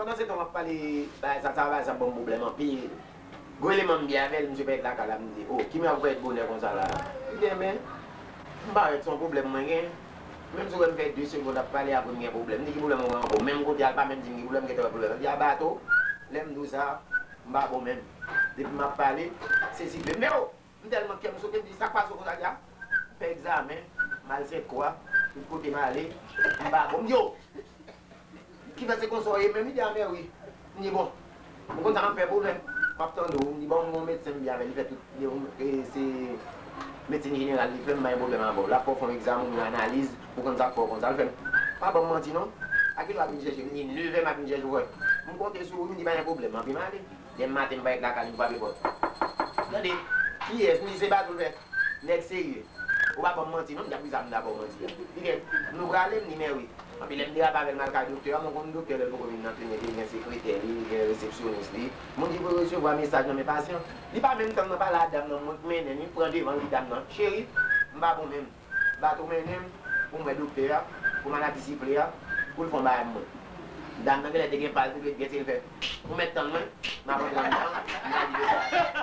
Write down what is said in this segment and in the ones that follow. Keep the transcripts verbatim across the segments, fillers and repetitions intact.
Pandan se tan w ap pale bagay sa, sa bagay sa ban m pwoblèm anpil. Gwo eleman m byen avè l, misye parèt lakay la, m di, "O, ki mè w parèt bonè konsa la?" Li di, "Enben, m parèt se yon pwoblèm mwen gen. Menm si w wè m fè de segonn ap pale, apre m gen pwoblèm." M di, "Ki pwoblèm ou gen ankò?" Menm kote a, l pa menm di m ki pwoblèm, m gentan wè pwoblèm. Li di, "A Bato, lè m di w sa, m pa bon menm. Depi m ap pale, se sifle." M di, "O!" M tèlman kè m sote, m di, "Sa k pase w konsa?" Li di, "A, m fè egzamen, m al Sentkwè, tout kote m ale, m pa bon." M di, "O! Kifè se konsa w ye menm?" Li di, "A, mè wi." M di, "Bon, ou konn sa m ap fè pou ou menm?" M ap tande w, m di, "Bon, m gon medsen m byen avè l, li fè tout, li, e, se medsin jeneral li fè, m pa gen pwoblèm avè w. L ap fè w fè yon egzamen, yon analiz, pou konn sa k fè w konsa." L fè m, "Pa ban m manti non. A kilè w ap vin chèche m?" M di, "Nevè m ap vin chèche w, frè." M konte sou ou, m di, "Pa gen pwoblèm, anpi m ale." Demen maten, m parèt lakay li, m frape pòt. "Tande, kiyès?" M di, "Se Bato," l fè. "Nèg serye. Ou pa ban m manti non." M di, "A poukisa m ta ba w manti a?" Li fè, "Nou prale?" M di, "Mè wi." Anpi lè m derape avè l, m al kay doktè a, mwen konn doktè lè l poko vin nan klinik li, li gen sekretè li, li gen resepsyonis li. Moun ki pou resevwa mesaj nan men pasyan. Li pa menm tann nan pale a dam nan, mwen k mennen, li pran devan, li di dam nan, "Cheri, m pa bon menm." Bato mennen m pou m wè doktè a, pou maladi sifle a, pou l fè yon bagay pou mwen. Dam nan genlè te gen pal tou, li t gen se l fè, "Ou mèt tann mwen, m ap antre anndan, m ta di doktè a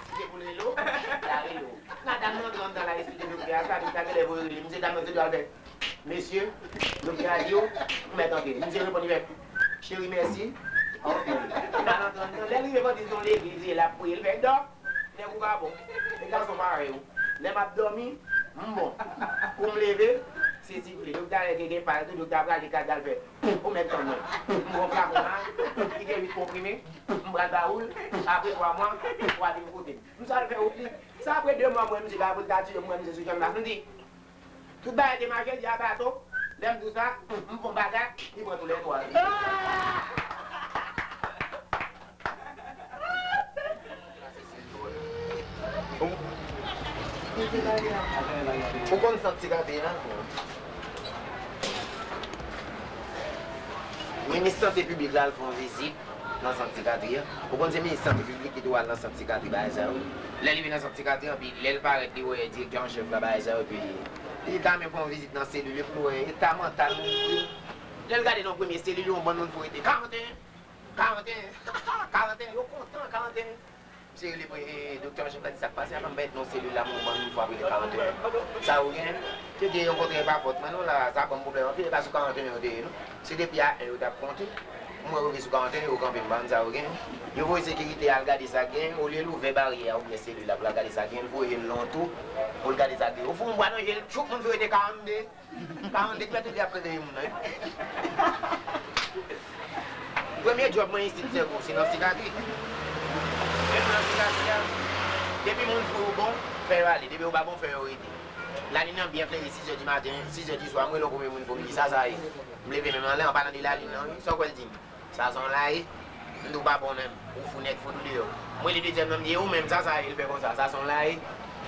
si se pou l rele w, l a rele w." Madanm nan antre anndan, l al esplike doktè a sa, doktè a genlè voye rele misye, dam nan te dwe al fè, "Mesye, doktè a di w ou mèt antre." Misye reponn, li fè, "Cheri, mèsi." Ok. L al antre anndan. Lè l rive, pandan se yon legliz li ye, l ap priye, l fè, "Dòk, nèg ou pa bon. E gason parèy ou. Lè m ap dòmi, m bon. Kou m leve, se sifle." Doktè a lè gen pal tou, doktè a prale kay li al fè, "Ou mèt tann mwen. M gon flakon la, ki gen uit konprime, m pral ba ou l, apre twa mwa, w a vin kote m." M sa al fè ou pli. Sa apre de mwa, m wè misye ba pou l ta tiye m, m wè misye sou janm la. M di, Tout bagay te mache, li a Bato. Lè m di w sa, m fè yon bagay, li pran tou lè twa. Ou konn sant sikatri a? Minis Sante Piblik la al fè yon vizit nan sant sikatri a. Ou konn se minis sante piblik ki dwe al nan sant sikatri bagay sa yo. Lè l rive nan sant sikatri an, epi lè l parèt, li wè direktè an chèf la bagay sa yo, epi li ta men pran yon vizit nan selil yo pou l wè eta mantal moun yo. Lè l gade nan premye selil yo, yon bann moun fou rete karanteyen, karanteyen, karanteyen, yo kontan karanteyen. Misye rele mwen, e, doktè an chèf la di, "Sa k pase a, m ap bèt nan selil la, m wè yon bann moun fou ap rele karanteyen. Sa yo gen?" Misye di, "Yo kontre pa pòt mwen non la, sa ban m pwoblèm anpil, e pa sou karanteyen yo te ye non." Se depi a en yo t ap konte. M wè yo rive sou karanteyen, yo kanpe m pa konn sa yo gen. Yo voye sekirite al gade sa k gen. Olye l ouvè baryè a oubyen selil la pou l al gade sa k gen, l voye l nan tou pou l gade sa k gen. Yo fout yon bwa nan je l, tchoup, moun fou rete karannde. Karannde mèt li ap reveye moun nan, wi. Premye djòb mwen isit, Sègo, se nan sikatri. Menm nan sikatri a, depi moun fou yo bon, fè yo ale. Depi yo pa bon, fè yo rete. Lalin nan byen klere, sis è di maten, sis è di swa, m rele yon premye moun fou, m di, "Sa sa ye?" M leve men m anlè, an palan de lalin nan, wi. Sa w kwè l di m? "Sa sa w la ye?" M di, "Ou pa bon menm. Ou fou nèt, fou tou deyò." M rele dezyèm nan, m di, "E ou menm, sa sa ye?" L fè konsa, "Sa sa w la ye?"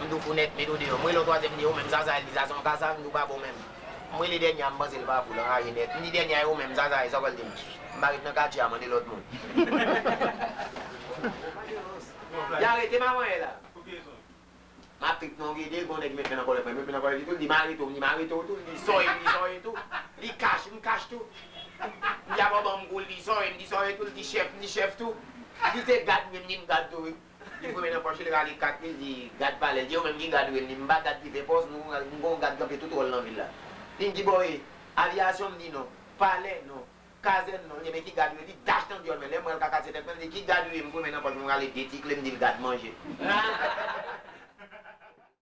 M di, "Ou fou nèt, met ou deyò." M rele yon twazyèm, m di, "E ou menm, sa sa ye?" L di, "Sa sa w ka sa?" M di, "Ou pa bon menm." M rele dènye a, m panse l pa fou l anraje nèt. M di dènye a, "E ou menm, sa sa ye?" Sa w kwè l di m? M pa ret nan katye a, mande lòt moun. Y arete m avan yè la. M ap trip nan gede, gon nèg met men nan kòlèt mwen, met men nan kòlèt li tou, li di, "M arete w," m di, "M arete w tou," li di, "Sòy," m di, "Sòy tou." Li kache, m kache tou. M di, "Ap ban m kou," li di, "Sòy," m di, "Sòy tou," li di, "Chèf," m di, "Chèf tou." Li di, "Se gad mwen," m di, "M gad tou wi." Li fouye men nan pòch li, rale kat li, li di, "Gad palè," li di, "Ou menm ki gad ou ye?" M di, "M pa gad ki fè pòs, nou, m gon gad kanpe tout wòl nan vil la." Li di, "Ki bò w ye? Aviyasyon?" M di, "Non." "Palè?" "Non." "Kazèn?" "Non." Li di, "Men ki gad ou ye?" Li dash nan dyòl mwen. Lè m wè l ka kase tèt mwen, li di, "Ki gad ou ye?" M fouye men nan pòch mwen, m rale de ti kle, m di l, "Gad manje."